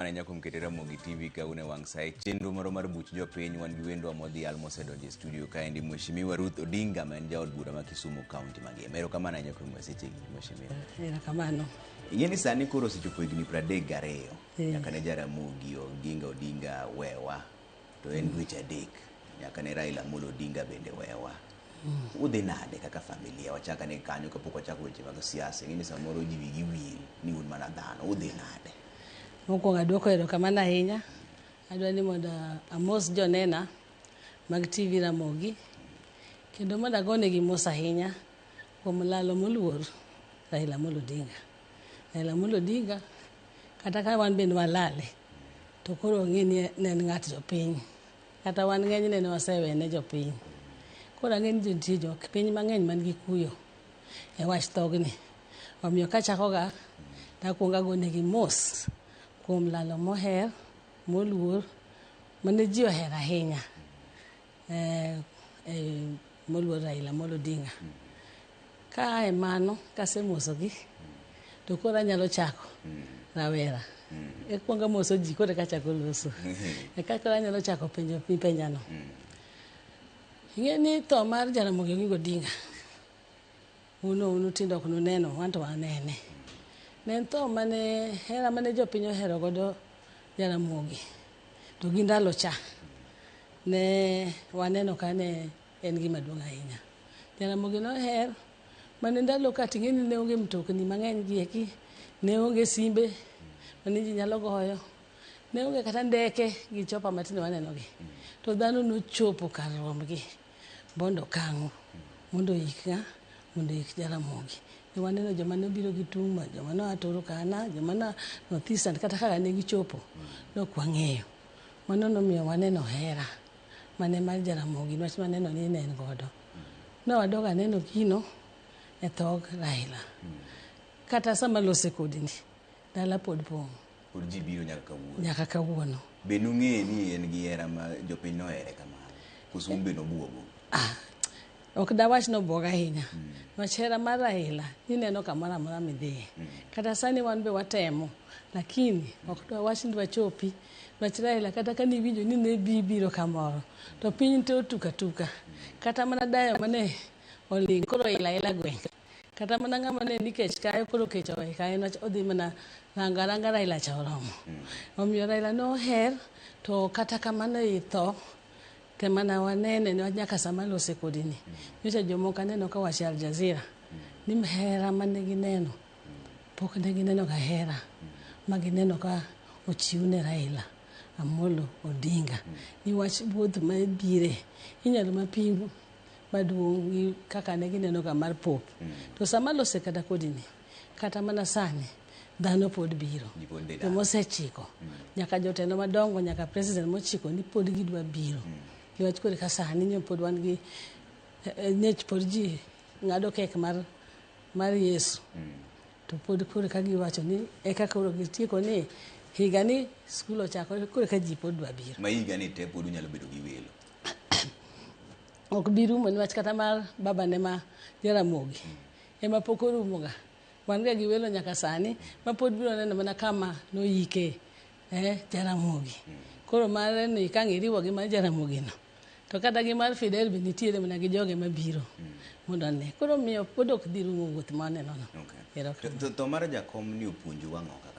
Ahinya kuom kete Ramogi TV ka un e wang' sa e chenro moro mar buch jopiny. Wan gi wendwa modhial mosedonjo e studio kaendi, Mheshimiwa Ruth Odinga, ma en jaod bura ma Kisumu County mangima. Erokamano ahinya kuom sechegi, Mheshimiwa. Erokamano. Ing'e ni sani koro osechopo higni 32 nyaka ne Jaramogi Oginga Odinga wewa, to en dweche 3 nyaka ne Raila Amolo Odinga bende wewa. Udhi nade kaka familia? Wachak ane kanyo kapok wachako weche mag siasa. Ing'e ni samoro ji wigi wil ni un mana dhano. Udhi nade? Mokwongo aduoko erokamano ahinya. Adwa ni mondo amos jonena mag TV Ramogi kendo mondo agonegi mos ahinya kuom lalo moluor Raila Amolo Odinga. Raila Amolo Odinga, kata ka wan bende walale, to koro wang'e ni ne en ng'at jopiny. Kata wan ng'enyne ne wasewene jopiny. Koro ang'e ni nitie jopiny mang'eny man gi kuyo e wach thogni. Omiyo kachakoga, takuongo agonegi mos kuom lalo moher, moluor, mane ji ohero ahinya, moluor Raila Amolo Odinga. Ka ae mano, kasemosogi, to koro anyalo chako rawera. Ekuongo amoso ji koro eka achako loso. Eka koro anyalo chako penjo mipenjano. Ing'e ni tho mar Jaramogi Oginga Odinga, un utindo ok nuneno, wan to wanene. Ne en tho mane hera mane jopiny ohero godo Jaramogi. To gi ndalo cha, ne waneno ka ne en gima duong' ahinya. Jaramogi noher mane ndalo ka ting'e ni ne onge mtokni mang'eny gi eki, ne onge simbe mane ji nyalo goyo, ne onge kata ndeke gi chopa matinde waneno gi. To dhano nochopo kar rombgi mondo okang'u, mondo oik ng'a? Mondo oik Jaramogi. Ne waneno joma nobiro gi tung' joma noa Turkana, joma noa North Eastern, kata kaka ne gichopo, ne ok wang'eyo. Mano nomiyo waneno hera mane mar Jaramogi niwach waneno ni ne en godo. Ne wadok aneno gino e thog Raila. Kata sama lose kodi ni, dala pod pong'. Pod ji biro nyaka kawuono. Nyaka kawuono. Be nung'eyo ni en gi hera ma jopiny nohere kamano? Koso un be nobuogo? Ah, ok dawach nobuoga ahinya. Niwach hera mar Raila nineno kamoro amora midhiye. Kata sani wan be watemo, lakini ok dwawach ni dwachopi. Niwach Raila kata ka niwinjo ni ne bi biro kamoro, to piny te otuk atuka. Kata mana dayo mane oling' koro ila ila gweng'. Kata mana ng'ama ne ni kech kayo koro kech owe kayo niwach odhi mana rango aranga Raila cha oromo. Omiyo Raila noher, to kata kamano e tho, temana wanene niwach nyaka sama lose kodi ni. Nyocha jomoko aneno ka wacho e Al Jazeera ni hera mane gineno pok ne gineno ga hera ma gineno ka ochiw ne Raila Amolo Odinga. Niwach wuoth mabire inyalo mapim maduong' gi kaka ne gineno ga mar Pope. To sama lose kata kodi ni, kata mana sani dhano pod biro. Ji pod dhi dala. Jomosechiko, nyaka jotelo madongo, nyaka president mochiko ni pod gidwa biro. Niwach koro ka sani nyo pod wan gi nech pod ji ng'ado kek mar Yesu. To pod koro ka giwacho ni eka koro gitieko ni higa ni skul ochakore koro ka ji pod dwa biro. Ma higa ni te pod unyalo bedo gi welo. Ok bi rumo niwach kata mar babane ma Jaramogi ema pok orumo ga. Wan ga gi welo nyaka sani ma pod biro neno mana kama noyike Jaramogi. Koro mare ni ka ang' iriwo gi mar Jaramogi no, to kata gi mar Fidel be nitiere mana gi joge mabiro mondo one. Koro miyo pod ok dhi rumo wuoth ma waneno no. Okay. To mar jakom ni opuonjou ang'o kaka